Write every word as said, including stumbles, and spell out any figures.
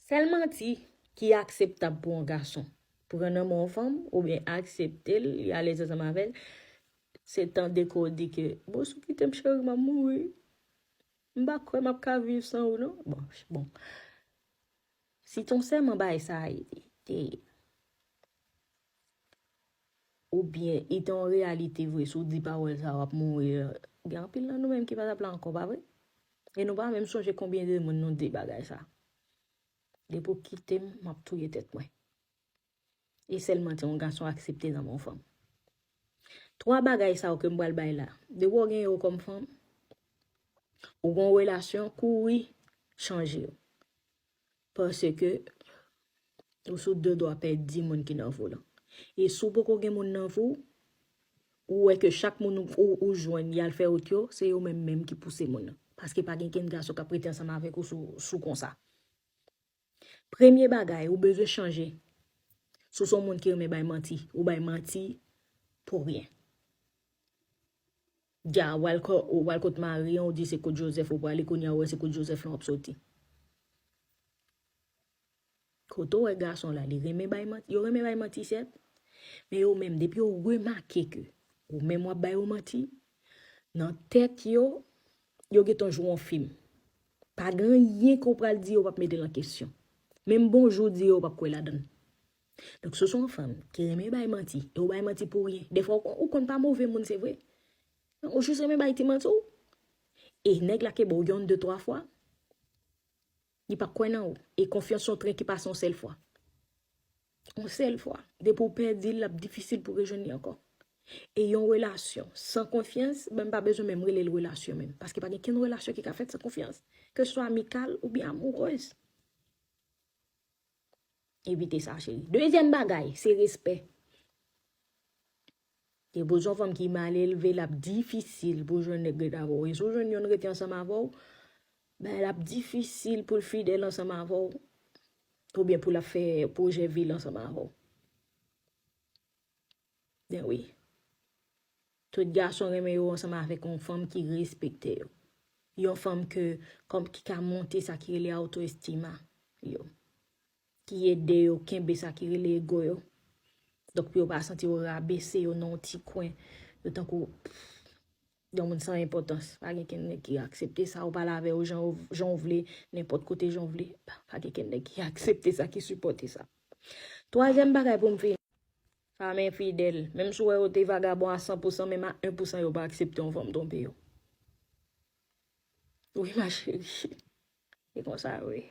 Sèl manti ki akseptab pou yon gason pran nan men yon fanm oubyen aksepte l, li alèz ansanm avè l, se tande ke w di ke, "Bon, si w kite m, cheri, m ap mouri. M pa kwè m ap ka viv san ou, non." Bon, bon. Si ton sèman bay sa, e, e, oubyen e te yon reyalite vre, si w di pawòl sa, w ap mouri, gen anpil nan nou menm ki pa t ap la ankò, pa vre? E nou pa menm sonje konbyen de moun nou di bagay sa. Depi w kite m, m ap touye tèt mwen. E sèl manti yon gason aksepte nan men yon fanm. Twa bagay sa yo ke m pral bay la. Depi w gen yo kòm fanm, ou gen yon relasyon, kouri chanje yo. Paske ou sou de dwa pèdi moun ki nan vi w lan. E si w poko gen moun nan vi w, ou wè ke chak moun ou, ou, ou jwenn y al fè wout yo, se yo menm menm ki pouse moun nan. Paske pa gen kenn gason k ap rete ansanm avèk ou sou, sou konsa. Premye bagay, ou bezwen chanje. Si w se yon moun ki renmen bay manti, ou bay manti pou ryen. Dja, ou al ko-, ou al kot mari an, ou di se kot Joseph ou prale, kounye a ou wè se kot Joseph lan w ap soti. Kote w wè gason la, li renmen bay manti, yo renmen bay manti, sèt. Men yo menm, depi yo remake ke ou menm w ap ba yo manti, nan tèt yo, yo gentan jwe yon fim. Pa gen anyen ke w pral di yo p ap mete l an kesyon. Menm bonjou di yo, yo p ap kwè ladan l. Donk, si w se yon fanm ki renmen bay manti, e w bay manti pou ryen. Defwa, ou, ou konn pa move moun, se vre. Ou jis renmen bay ti manti w. E nèg la ke ba w yon, de, twa fwa, li pa kwè nan ou. E konfyans se yon tren ki pase yon sèl fwa. Yon sèl fwa. Depi w pèdi l, l ap difisil pou rejwenn li ankò. E yon relasyon san konfyans, ben, m pa bezwen menm rele l relasyon menm. Paske pa gen kenn relasyon ki ka fèt san konfyans. Ke se swa amikal oubyen amourez. Evite sa, cheri. Dezyèm bagay, se respè. E pou yon fanm ki mal elve, l ap difisil pou jwenn nèg ret avè w. E si w jwenn youn rete ansanm avè w, ben, l ap difisil pou l fidèl ansanm avè w. Oubyen pou l ap fè pwojè vi l ansanm avè w. Ben wi. Tout gason renmen yo ansanm avèk yon fanm ki respekte yo. Yon fanm ke, kòm, ki ka monte sa ki rele autoestima yo. Ki ede yo kenbe sa ki rele ego yo. Donk, pou yo pa santi yo rabese yo nan yon ti kwen. Yo tankou, pff, yon moun san enpòtans. Pa gen kenn nèg ki aksepte sa. Ou pale avè yo jan w, jan w vle, nenpòt kote jan w vle. Pa, pa gen kenn nèg ki aksepte sa, ki sipòte sa. Twazyèm bagay pou m fini. Fanm enfidèl. Menm si w wè yo te vagabon a san pou san, menm a en pou san yo pa aksepte yon fanm twonpe yo. Wi, ma chérie. E konsa yo ye.